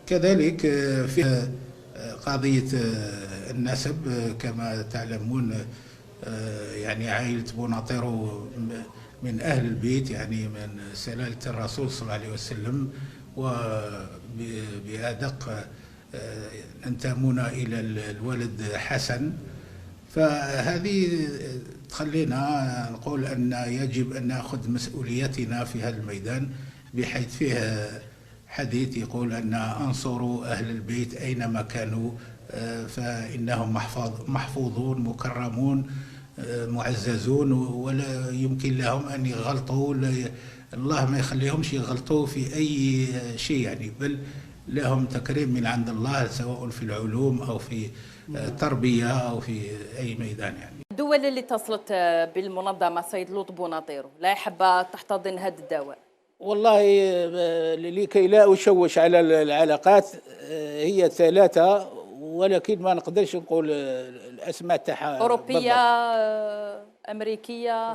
كذلك في قضية النسب كما تعلمون، يعني عائلة بوناطيرو من أهل البيت، يعني من سلالة الرسول صلى الله عليه وسلم، وبأدق ينتمون إلى الولد حسن. فهذه تخلينا نقول أن يجب أن نأخذ مسؤوليتنا في هذا الميدان، بحيث فيه حديث يقول أن أنصروا أهل البيت أينما كانوا فإنهم محفوظون مكرمون معززون، ولا يمكن لهم أن يغلطوا، الله ما يخليهمش يغلطوا في أي شيء يعني، بل لهم تكريم من عند الله سواء في العلوم أو في التربية أو في أي ميدان يعني. الدول اللي اتصلت بالمنظمة سيد لوط بوناطيرو لا حابة تحتضن هذا الدواء؟ والله لكي لا أشوش على العلاقات، هي ثلاثة، ولكن ما نقدرش نقول الأسماء تاعها. أوروبية، أمريكية،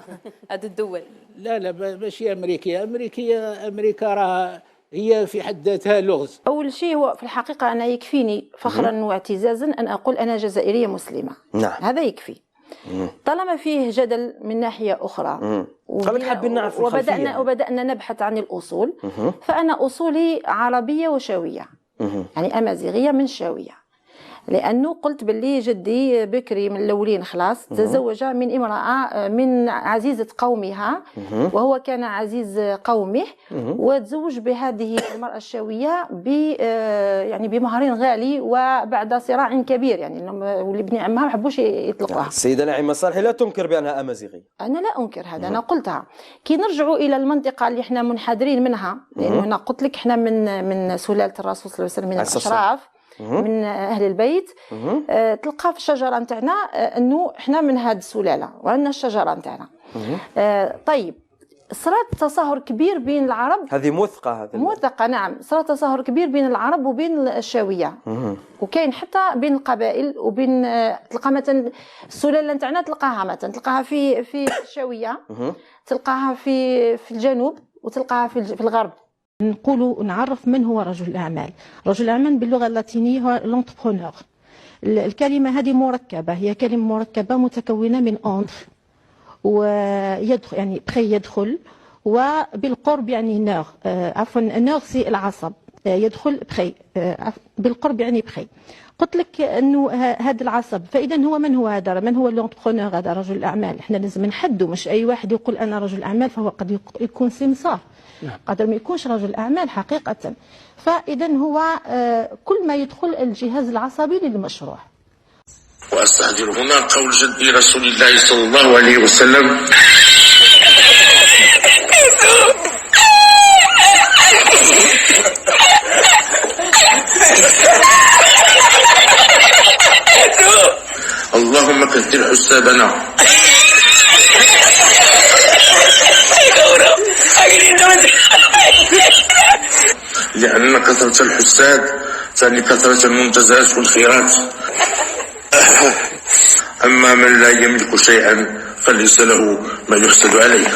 هذه الدول؟ لا لا، ماشي أمريكية، أمريكية، أمريكا راه هي في حد ذاتها لغز. أول شيء هو في الحقيقة أنا يكفيني فخرا واعتزازا أن أقول أنا جزائرية مسلمة. نعم. هذا يكفي. طالما فيه جدل من ناحية أخرى وبدأنا نبحث عن الأصول، فأنا أصولي عربية وشاوية، يعني أمازيغية من شاوية، لأنه قلت باللي جدي بكري من الأولين خلاص تزوج من امرأة من عزيزة قومها، وهو كان عزيز قومه، وتزوج بهذه المرأة الشاوية ب يعني بمهر غالي وبعد صراع كبير، يعني واللي ابن عمها ما حبوش يطلقوها. السيدة نعيمة صالحي لا تنكر بأنها أمازيغية؟ أنا لا أنكر هذا، أنا قلتها. كي نرجعوا إلى المنطقة اللي احنا منحدرين منها، لأنه هنا قلت لك احنا من سلالة الرسول صلى الله عليه وسلم، من الأشراف، من اهل البيت. تلقى في الشجرة نتاعنا انه احنا من هذه السلالة وعندنا الشجرة نتاعنا. طيب، صارت تصاهر كبير بين العرب. هذه موثقة، هذه موثقة، نعم. صار تصاهر كبير بين العرب وبين الشاويه، وكاين حتى بين القبائل وبين تلقى مثلا السلالة نتاعنا تلقاها مثلا تلقاها في الشاويه، تلقاها في الجنوب، وتلقاها في الغرب. نقولوا نعرف من هو رجل الأعمال. رجل الأعمال باللغة اللاتينية هو l'entrepreneur. الكلمة هذه مركبة، هي كلمة مركبة متكونة من entre ويدخل، يعني pré يدخل، وبالقرب يعني neur، عفوا neur c'est العصب، يدخل pré، بالقرب يعني près. قلت لك انه هذا العصب، فاذا هو من هو هذا؟ من هو l'entrepreneur؟ هذا رجل الاعمال. احنا لازم نحدوا، مش اي واحد يقول انا رجل اعمال فهو قد يكون سمسار، قادر ما يكونش رجل اعمال حقيقة. فاذا هو كل ما يدخل الجهاز العصبي للمشروع. واستحضر هنا قول جدي رسول الله صلى الله عليه وسلم: اللهم كثر حسابنا. لأن كثرة الحساد تعني كثرة المنتزهات والخيرات. أما من لا يملك شيئا فليس له ما يحسد عليه.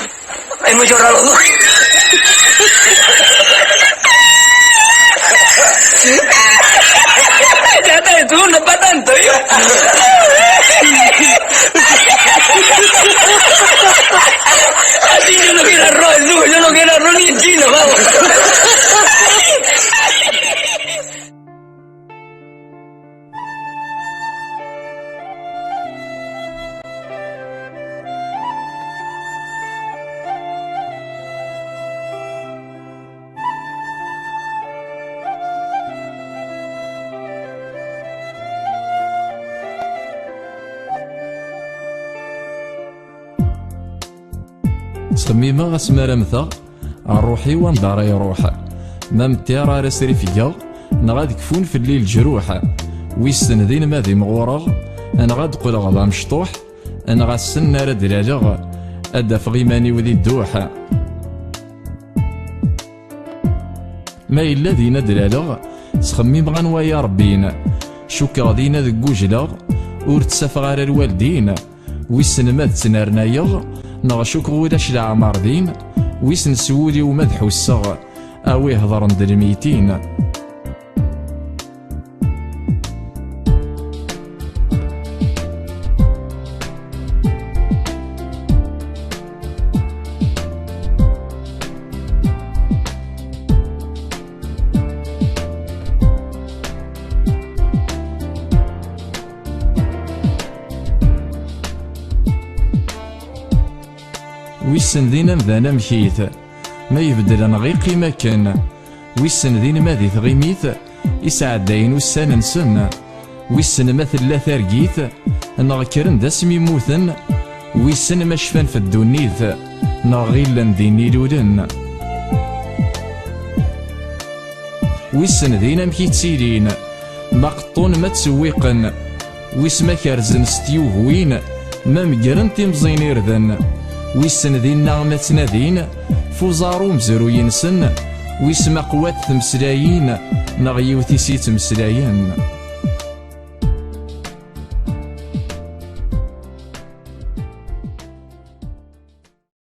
تخميمة غاسما رمثا الروحي وندار يروح ما متيرا راسري فيا نغاد كفون في الليل جروح ويسن ذين ما ذي مغورغ انا غاد قول غدا مشطوح انا غاسن راه دلالغ ادا فغيماني وذي الدوح ما الا دينا دلالغ تخميم غنوا ربين شوك غدينا ذك ور تسافغ الوالدين ويسن ما تسنرنايغ نغشوك غولاش العمر دين ويسن سولي ومدحو الصغ أوي هضر ندل ميتين. ويسن دينا مذانا مكيت ما يبدل نغي قيمة كان ويسن دين ما دي تغيميت يسعدين وسان نسن ويسن مثل لا ثارقيت نغكرن داسمي موثن ويسن ما شفان في الدنيت نغيلن ديني لولن ويسن دينا مكي تسيرين ما قطون ما تسويقن ويسما كرزن ستيوهوين ما مقرن تمزين إردن ويسن دينا ما تنادين فوزارو مزرو ينسن ويسما قوات تمسلايين نغيوتي سي تمسلاين.